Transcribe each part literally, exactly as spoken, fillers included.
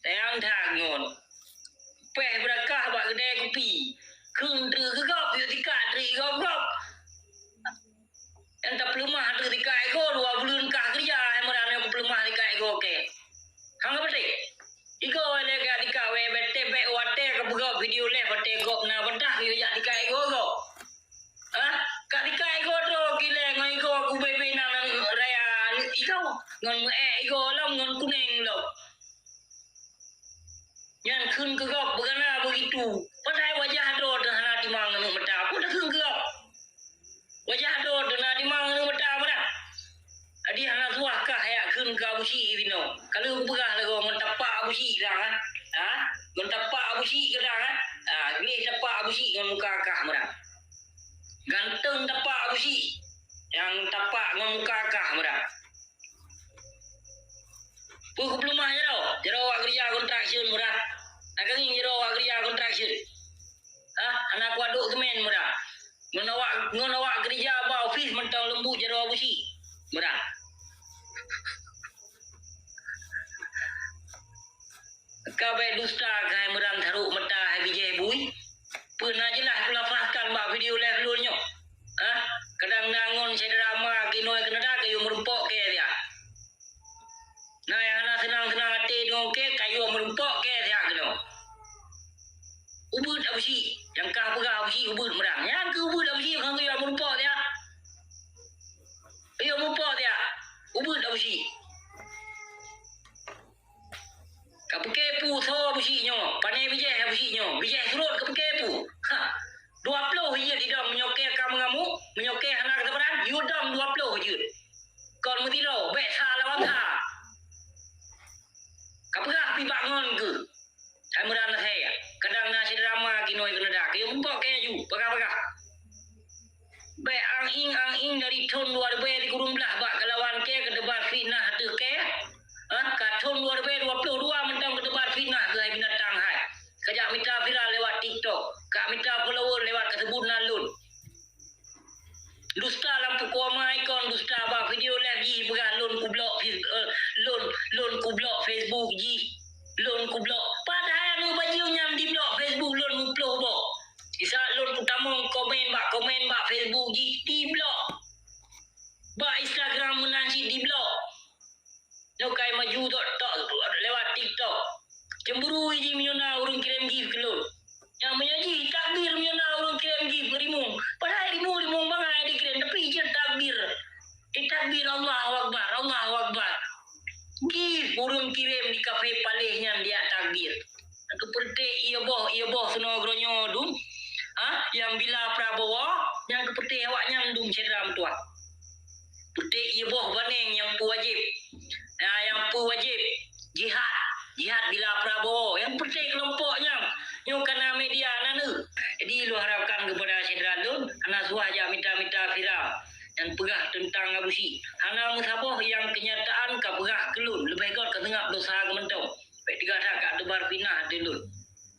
Nyang that ngon. Péh beurakah bak keudè kupi. Kheun treuk keu gob, yue tikak treuk gob-gob. Nyang tapeuleumah treuk tikak igoe, dua buleuen kah keureuja, hai meunan nyang kupeuleumah tikak igoe kèe. Hang ka patéh? Igoe lé ka tikak wèe, bèk teuh bèk watèe ka peugah video lé, watèe gob na beudah, yue jak tikak igoe gob. Hah? Ka tikak igoe droe kilée ngon igoe kubée-bée na raya igoe, ngon meu'èk igoe lom, ngon kunéng lom. Nyan kheun keu gob beugana beugitu. Padahai wajah droe teuh hana timang ngon mata. Peue takheun keu gob? Wajah droe teuh na timang ngon mata meunan. Adi hana suah kah yak kheun keu Abu Syik binoe. Ka lheueh kupeugah lagoe ngon tapak Abu Syik kah, ha? Ha? Ngon tapak Abu Syik kah, ha? Ha, gleh tapak Abu Syik ngon muka kah meunan. Ganteng tapak Abu Syik. Nyang tapak ngon muka kah meunan. Peue kupeuleumah jaroe? Jaroe awak keureuja construction meunan. Na ka ngieng jaroe awak keureuja construction? Hah? Hana kuaduk semen meunan. Ngon awak, ngon awak keureuja bak ofis mantong leumbut jaroe Abu Syik meunan. Ka bèk dusta keuhai meunan, sarok mata hai bijéh bui. Peue na jeulaih kulafazkan bak video live lôn nyoe? Hah? Kadang na ngon syedara ma kinoe keunoe ka yue meurumpok kèe siat. Na nyang hana seunang-seunang até deungon kèe ka yue meurumpok kèe siat keunoe. Ubeuet Abu Syik, nyang ka peugah Abu Syik ubeuet meunan. Nyan keuh ubeuet Abu Syik, ka yue meurumpok siat. Ka yue meurumpok siat. Ubeuet Abu Syik. Ka peuke peue soe Abu Syik nyoe, pané bijéh Abu Syik nyoe, bijéh surot ka peuke peue. Ha, dua ploh jeuet idong meunyoe kèe ka meungamuk, meunyoe kèe hana keusabran, yue dong dua ploh jeuet. Kon meusidroe, bèk sa lawan sa. Ka peugah pih bak ngon keuh. Hai meunan asèe, kadang na syedara ma kinoe keunoe dak, keu meurumpok kèe ju, peugah-peugah. Bèk ang-ing, ang-ing dari thôn dua ribèe sikureueng blaih bak kalawan kèe keuteubar fitnah ateueh kèe. Ha, ka thôn dua ribèe dua ploh dua mantong keuteubar fitnah keuhai binatang hai. Kajak mita viral lewat TikTok, ka mita follower lewat kaseubut nan lôn. Dusta lam pukon ma ikon, dusta bak video live jih peugah lôn kublok Face-, eh, lôn, lôn kublok Facebook jih. Lôn kublok. Padahai aneuk bajeueng nyan diblok Facebook lôn meuploh boh. Di saat lôn kutamong komen bak komen bak Facebook jih, diblok. Bak Instagram meunan cit diblok. Nyoe kai maju tok, tok lewat TikTok. Cemburu jih meunyoe na ureueng kirém gift keu lôn. Nyang meunyoe jih takbir meunyoe na ureueng kirém gift rimueng. Padahai rimueng-rimueng bangai dikirém, tapi jeuet takbir. Di takbir Allahu Akbar, Allahu Akbar. Gift ureueng kirém di kafe Paleh nyan di takbir. Keupeureuté ié boh, ié boh seunoe geuronyoe dum. Ha? Nyang bila Prabowo, nyang keupeureuté awaknyan dum syedara meutuah. Peuté ié boh baneng nyang peu wajéb. Nah, nyang peu wajéb jihad. Jihad bila Prabowo. Nyang peuté keulompok nyan. Nyoe kana media na neu. Jadi, lôn harapkan keupada syedara lôn, hana suah jak mita-mita viral nyang peugah teuntang Abu Syik. Hana meusaboh nyang keunyataan ka peugah keu lôn, leubeh göt ka seungab dosa keu mantong. Bèk teuga that ka teubar fitnah ateueh lôn.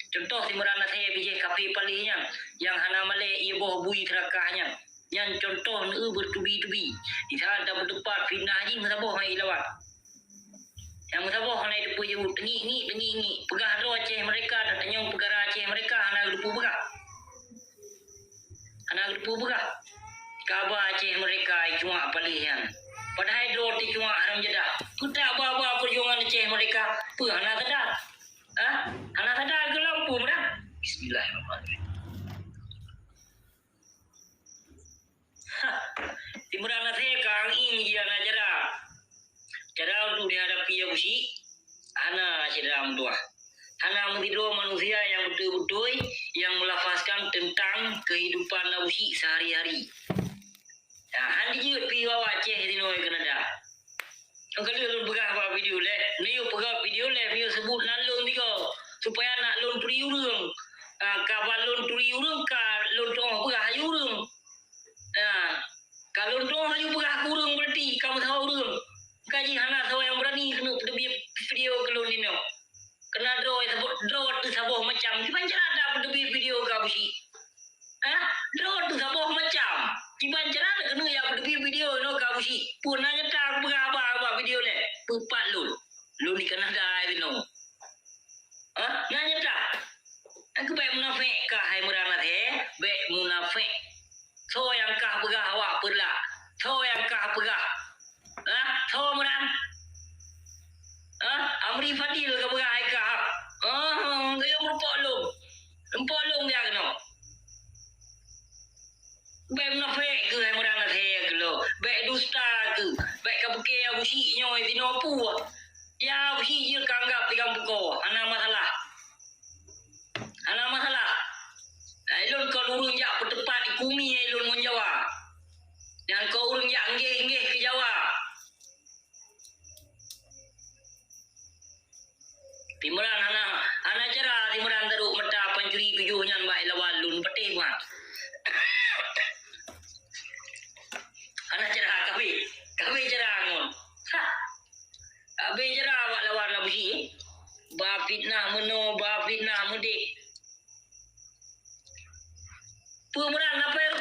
Cuntoh si meuran asèe bijéh kafe Paleh nyan, nyang hana malèe ié boh bui seurakah nyan. Nyan cuntoh neu beutubi-tubi. Di saat tapeuteupat fitnah jih meusaboh hai lawan. Nyang meusaboh hana teupeu jaweueb, teungiek-ngiek, teungiek-ngiek. Peugah droe Aceh merdeka, tatanyong peukara Aceh merdeka hana geuteupeue peugah. Hana geuteupeue peugah. Kaba Aceh merdeka icuak Paleh nyan. Padahai droe teucuak haram jadah. Keutak ba-ba peujuangan Aceh merdeka, peue hana sadar? Hah? Hana sadar keu lom peue meunan? Bismillahirrahmanirrahim. Hah, si meunan asèe ka ang-ing jih hana cara. Cara untuk dihadapi Abu Syik, hana syedara meutuah. Hana meusidroe manusia nyang beutôi-beutôi nyang meulafazkan teuntang keuhidupan Abu Syik seuhari-hari. Ya, han jeuet pih awak Aceh sinoe Kanada. Nyang ka lheueh lôn peugah bak video lé, neuyue peugah video lé, neuyue seubut nan lôn tiga, supaya nak lôn turi ureueng. Ah, ka ban lôn turi ureueng, ka lôn tu'oh peugah aju ureueng. Ah, ka lôn tu'oh aju peugah keu ureueng, berarti ka meusaboh ureueng. Ka jih hana saboh nyang beurani keuneuk peuteubiet video keu lôn inoe. Keunan droe saboh, droe teuh saboh macam. Kiban cara tapeuteubiet video keu Abu Syik? Hah? Droe teuh saboh macam. Kiban cara takeuneuk jak peuteubiet video inoe keu Abu Syik? Peue na nyata kupeugah haba bak video lé? Peupat lôn. Lôn di Kanada inoe. Fadil ka peugah hai ka. Ah, geuyue meureumpok lôn. Meureumpok lôn geuyue keunoe. Bèk munafék keuh hai Imran asèe keuh lôn. Bèk dusta keuh. Bèk ka pike Abu Syik nyoe sinoe peue. Ya Abu Syik jeuet ka anggap tinggai buko. Hana masalah. Hana masalah. Nah, ilôn kon ureueng jak peuteupat di kumi ilôn ngon Jawa. Nyang kon ureueng jak nggeh-nggeh keu Jawa. Imran hana, hana cara Imran taduek mata pancuri tujoh nyan bak lawan lôn patéh mat. Hana cara kabeh, kabeh cara ngon. Ha. Kabeh cara bak lawan Abu Syik. Ba fitnah meunoe, ba fitnah meudéh. Peue Imran, na peue